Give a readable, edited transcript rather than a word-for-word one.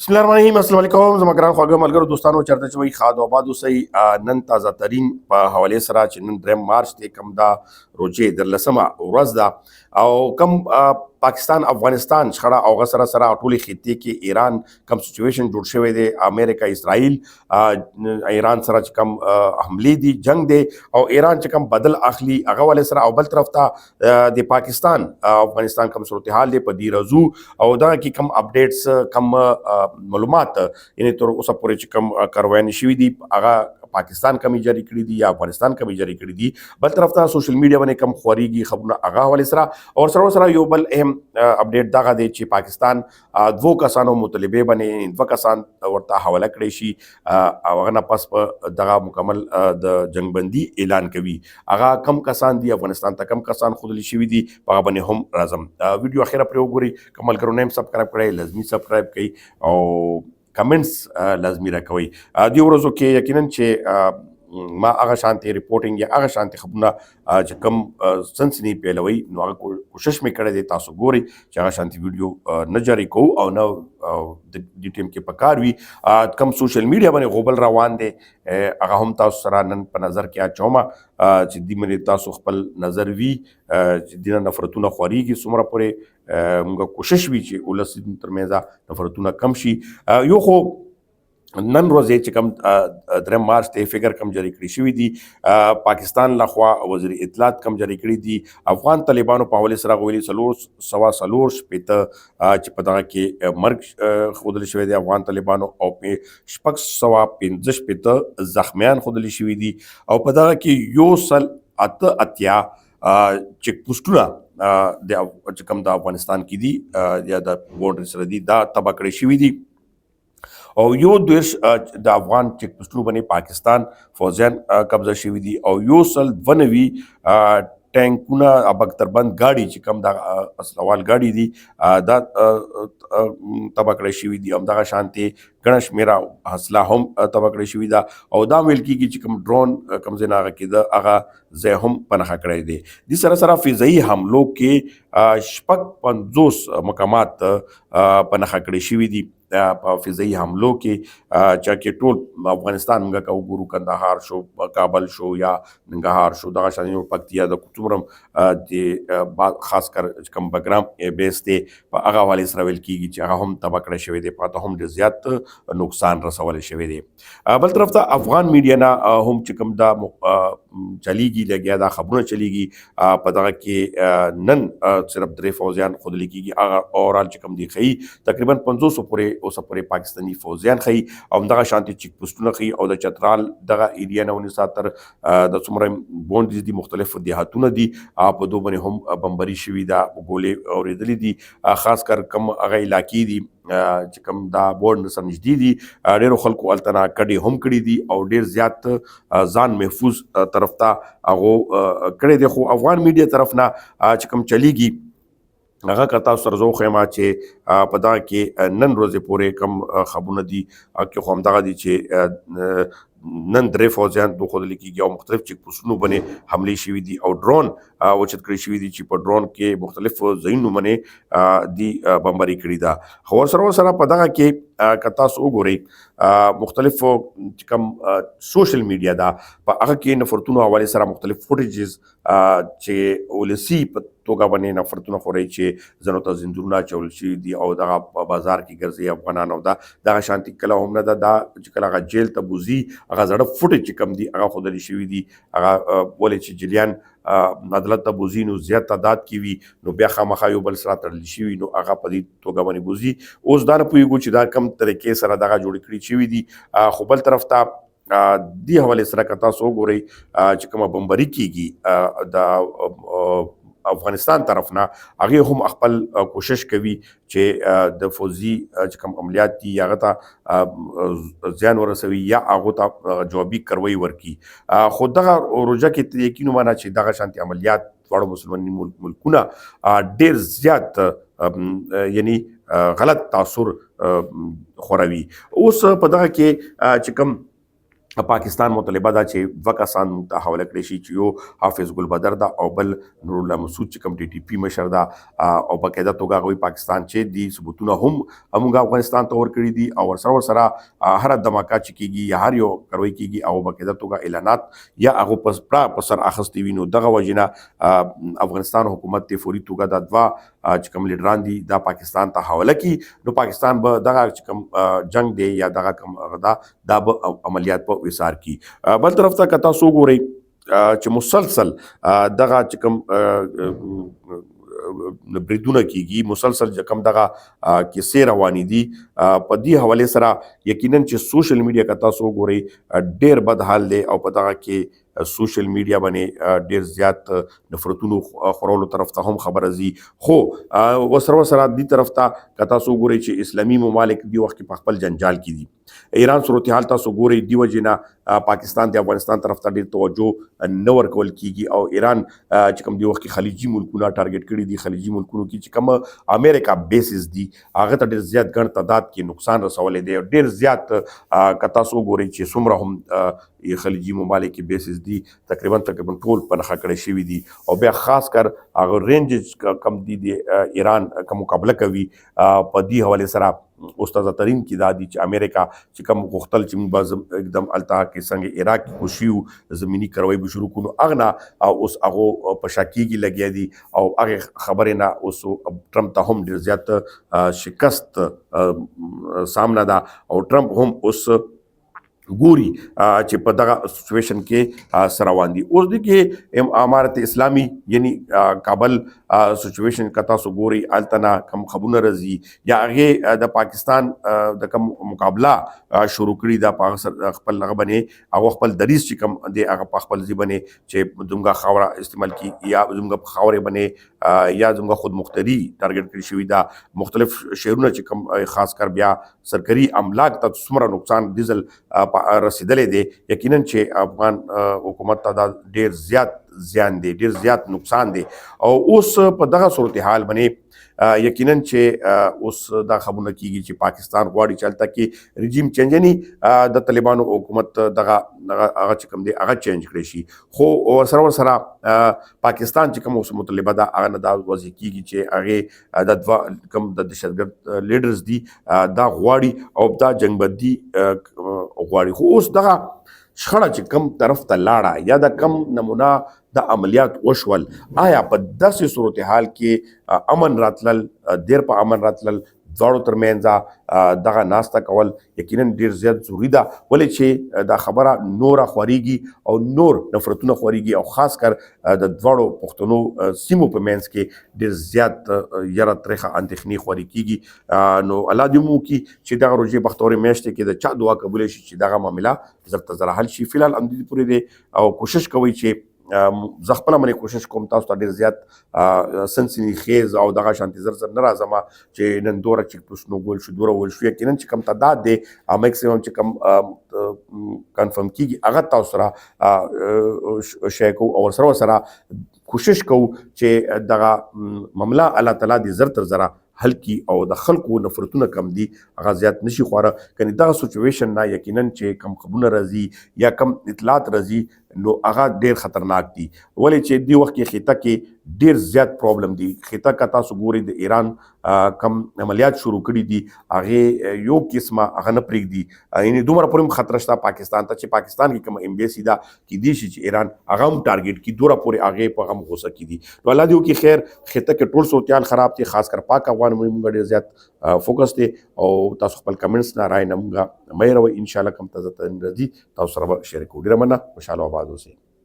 بسم الله الرحمن الرحیم. السلام علیکم زما ګران خواږه ملګرو، دوستانو، چرته چې وي خاد او آباد اوسئ. نن تازه ترین په حواله سره چې نن دریم مارچ دی، کم دا روزه در لسمه ورځ ده او کم پاکستان افغانستان شخړه او غسر سره ټولې خطې کې ایران کم سچويشن جوړ شوی دی، امریکا، اسرائیل، ایران سره چې کم حملې دي، جنگ دی او ایران چې کم بدل اخلي هغه ول سره او بل طرف ته د پاکستان افغانستان کوم صورتحال دی په دې رزو او دا کې کم اپډیټس، کم معلومات، یعنی تر اوسه پورې چې کم کاروایان شوې دي، هغه پاکستان کمی جاری کړی دي یا افغانستان کمی جاری کړی دي. بل طرف ته سوشل میډیا باندې کم خوريږي خبرونه هغه حواله سره او سره سره یو بل اهم اپډیټ دغه دی چې پاکستان دوو کسانو مطالبه باندې دوه کسان ورته حواله کړی شي او هغه نه پس په دغه مکمل د جنگبندي اعلان کوي. هغه کم کسان دي، افغانستان ته کم کسان خودل شوي دي، په هغه باندې هم راځم. ویډیو اخیره پرې وګورئ. کوم ملګرو نه سبسکرایب کړئ، لازمي سبسکرایب کړئ او کمنټس لازمي راکوئ. دې ورځو کې یقینا چې ما هغه شانتي رپورټینګ یا هغه شانتي خبرونه چې کم سنسنی پیلوي، نو هغه کوشش مې کړی دی. تاسو ګورئ چې هغه شانتي ویډیو نه جاری کوو او نه د دې ټیم کې پکار وي. کم سوشل میډیا باندې غوبل روان دی، هغه هم تاسو سره نن په نظر کې اچوم چې دې باندې تاسو خپل نظر وي چې دینه نفرتونه خوريږي څومره پورې موږ کوشش وي چې ولس ترمنځ نفرتونه کم شي. یو خو نن ورځ چې کوم دریم مارچ ته فګر کم جاری کړی شوی دی، پاکستان لخوا وزیر اطلاعات کم جاری کړی دی، افغان طالبانو په حواله سره ویلي 464 چې په دغه کې مرګ خودل شوی دی افغان طالبانو او په 665 زخمیان خودل شوی دي او په دغه کې 188 چیک پوسټونه د چې کوم د افغانستان کې دي یا د بورډر سره دي، دا تباه کړی شوی دي او 31 د افغان چیک پوسټونو باندې پاکستان فوجیان قبضه شوی دي او 192 ټانکونه، بکتربند گاډي چې کوم د اسلوال گاډي دي، دا تباه کړی شوی دي. هم دغه شانتي ګڼه شمېره اسلحه هم تباه کړی شوی ده او دا ویل کېږي چې کوم ډرون کوم ځای نه هغه کېده، هغه ځای هم په نښه کړی دی. دې سره سره فضایي حملو کې 56 مقامات په نښه کړی شوي دي. په فضایي حملو کې چې کې ټول افغانستان موږ کو ګورو، کندهار شو، کابل شو یا ننګرهار شو، دغه شان یو پکتیا د څومره د خاص کر کوم بګرام بیس دی، په هغه حوالې سره ویل کېږي چې هغه هم تباه کړی شوی دی، پاته هم ډېر زیات نقصان رسول شوی دی. بل طرف ته افغان میډیا نه هم چې کوم دا چلیږي لګیا دا خبرونه چلیږي، په دغه کې نن صرف درې فوجیان خودل کېږي. هغه اورال چې کوم دی ښیي تقریبا 500 پورې اوسه پورې پاکستاني فوجیان ښیي او دغه شانتي چیک پوسټونه ښیي او د چترال دغه ایریا نه ونیسه تر د څومره بونډریز دي، مختلف دیهاتونه دي، په دوه باندې هم بمبري شوي ده، ګولې اورېدلې دي. خاص کر کم هغه علاقې دي چې کوم دا بورډ سره نږدې دي، ډېرو خلکو هلته نه کډې هم کړې دي او ډېر زیات ځان محفوظ طرف ته هغو کړی دی. خو افغان میډیا طرف نه چې کوم چلیږي، هغه که تاسو سره زه وښیم چې په دغه کې نن ورځې پورې کوم خبرونه دي، کې خو همدغه دي چې نن درې فوجیان دوه ښودل کېږي او مختلف چیک پوسټونو باندې حملې شوي دي او ډرون اوچت کړی شوي دي چې په ډرون کې مختلفو ځایونو باندې دي بمباري کړې ده. خو ورسره په دغه کې که تاسو وګورئ مختلفو چې کوم سوشل میډیا ده، په هغه کې نفرتونو حوالې سره مختلف فوټیجز چې ولسی په توګه باندې نفرتونه خوري چې ځنو ته زندونونه اچول شوي دي او دغه په بازار کې ګرځي افغانان او دا دغه شانتي کله هم نه ده. دا چې کله هغه جیل ته بوځي، هغه زړه فوټیج چې کوم دي هغه ښودل شوي دي. هغه ولې چې جلیان عدالت ته بوځي نو زیات تعداد کې وي، نو بیا خامخا یو بل سره تړل شوي، نو هغه په دې توګه باندې بوځي. اوس دا نه پوهېږو چې دا کم طریقې سره دغه جوړ کړي شوي دي. خو بل طرف ته دې حوالې سره که تاسو وګورئ چې کومه بمبري کیږي د افغانستان طرف نه، هغه هم خپل کوشش کوي چې د فوزي چې کوم عملیات دي هغه ته زیان ورسوي یا هغه ته جوابي کاروایی ورکړي. خو دغه روژه کې یقین ومنه چې دغه شانتي عملیات دواړو مسلماني ملکونه ډیر زیات یعنی غلط تاثر خوروي. اوس په دغه کې چې کوم پاکستان مطالبه ده چې دوه کسان موږ ته حواله کړی شي، چې یو حافظ ګل بدر ده او بل نور الله مسعود چې کوم ټي ټي پي مشر ده. او باقاعده توګه هغوی پاکستان چې دي ثبوتونه هم موږ افغانستان ته ورکړي دي، او ورسره هره دماکا چې کېږي یا هر یو کاروي کېږي او باقاعده توګه اعلانات یا هغو پړه په سر اخیستې وي. نو دغه وجې نه افغانستان حکومت ته فوري توګه دا دوه چې کوم لیډران دي دا پاکستان ته حواله کړي، نو پاکستان به دغه چې کوم جنگ دی یا دغه کوم دا دا به عملیات په وسار کی. بل طرف ته که تاسو وګورئ چې مسلسل دغه چې کوم بریدونه کیږي، مسلسل چې کوم دغه کیسې روانې دي، په دې حواله سره یقینا چې سوشل میډیا که تاسو وګورئ ډیر بد حال دی، او په دغه کې سوشل میډیا باندې ډیر زیات نفرتونو خورولو طرف ته هم خبره ځي. خو وسره دې طرف ته که تاسو وګورئ چې اسلامي ممالک دی وخت کې په خپل جنجال کې دي. ایران صورتحال تاسو ګورئ، دی وجې نه پاکستان د افغانستان طرف ته ډیر توجه نه ورکول کیږي، او ایران چې کوم دی وخت کې خلیجي ملکونه ټارګټ کړي دي، خلیجي ملکونو کې چې کوم امریکا بیسز دي هغه ته ډیر زیات ګڼ تعداد کې نقصان رسولی دی. ډیر زیات که تاسو وګورئ چې څومره هم خلیجي ممالک کې بیسز دي تقریبا ټول په نښه کړی شوي دي، او بیا خاص کر هغه رینج کم دي د ایران کوم مقابله کوي. په دې حواله سره اوس تازه ترین کې دا دي چې امریکا چې کوم غوښتل چې موږ به اقدام هلته کې څنګه عراق کې کوشیو زمیني کاروایی به شروع کړو، نو هغه نه اوس هغو په شا کېږي لګیا دي، او هغې خبرې نه اوس ټرمپ ته هم ډېر زیات شکست سامنا ده، او ټرمپ هم اوس ګوري چې په دغه سچويشن کې سره روان دي. اوس دي کې امارت اسلامي یعنی کابل سچويشن که تاسو ګورئ هلته نه کم خبرونه راځي یا هغې د پاکستان د کم مقابله شروع کړې ده په هغه خپل هغه باندې هغه خپل دریځ چې کوم دی هغه په خپل ځای باندې چې زموږ خاوره استعمال کړي یا زموږ په خاورې باندې یا زموږ خودمختاري ټارګټ کړی شوې ده. مختلف شهرونه چې کوم خاص کر بیا سرکاري املاک ته څومره نقصان ډیزل رسیدلی دی، یقینا چې افغان حکومت ته دا ډیر زیات زیان دی، ډیر زیات نقصان دی. او اوس په دغه صورتحال باندې یقینا چې اوس دا خبرونه کیږي چې پاکستان غواړي چې هلته کې رژیم چینج نه د طالبانو حکومت دغه هغه چې کوم دی هغه چینج کړی شي. خو ورسره پاکستان چې کوم اوس مطالبه ده هغه نه دا واضح کیږي چې هغې د دوه کوم د دهشتګرد لیډرز دي دا غواړي او دا جنگ بندي غواړي. خو اوس دغه شخړه چې کم طرف ته لاړه یا د کم نمونه د عملیات وشول، آیا په داسې صورتحال کې امن راتلل، دیر په امن راتلل دواړو ترمنځ دغه ناسته کول یقینا ډیر زیات ضروري ده، ولې چې دا خبره نوره خوریږي او نور نفرتونه خوریږي، او خاص کر د دواړو پښتنو سیمو په منځ کې ډیر زیات یره ترخه اندېښنې خورې کیږي. نو الله دې مو وکړي چې دغه روژې بختورې میاشتې کې د چا دعا قبوله شي چې دغه معامله زر تر زره حل شي. فی الحال همدې پورې دی، او کوشش کوئ چې زه خپله باندې کوشش کوم تاسو ته ډېر زیات سنسني خیز او دغه شانتې زر زر نه راځم چې نن دوره چیک پوسټ نو ګول شو دوره ول شو. یقینا چې کوم تعداد دی میکسیمم چې کوم کنفرم کیږي هغه تاسو سره شیر کوو، او ورسره کوشش کوو چې دغه معامله الله تعالی دې زر تر زره حل کی او د خلکو نفرتونه کم دي هغه زیات نشي خواره. کني دغه سچويشن نه یقینا چې کم خبرونه راځي یا کم اطلاعات راځي نو هغه ډیر خطرناک دي، ولې چې دی وخت کې خطه کې ډیر زیات پرابلم دي. خطه که تاسو ګورئ د ایران کم عملیات شروع کړي دي هغې یو قسمه هغه نه پرېږدي، یعنې دومره پورې هم خطر شته پاکستان ته چې پاکستان کې کومه امبیسي ده کیدای شي چې ایران هغه هم ټارګټ کړي، دومره پورې هغې په غم غوسه کې دي. نو الله دې وکړي خیر، خطه کې ټول صورتحال خراب دی، خاص کر پاک افغان موږ ډېر زیات فوکس دی، او تاسو خپل کمنټس نه رائے نه موږ مه هېروئ. انشاءالله کوم تازه ترین راځي تاسو سره به شریک کړو. ډېره مننه، خوشحاله او آباد اوسئ.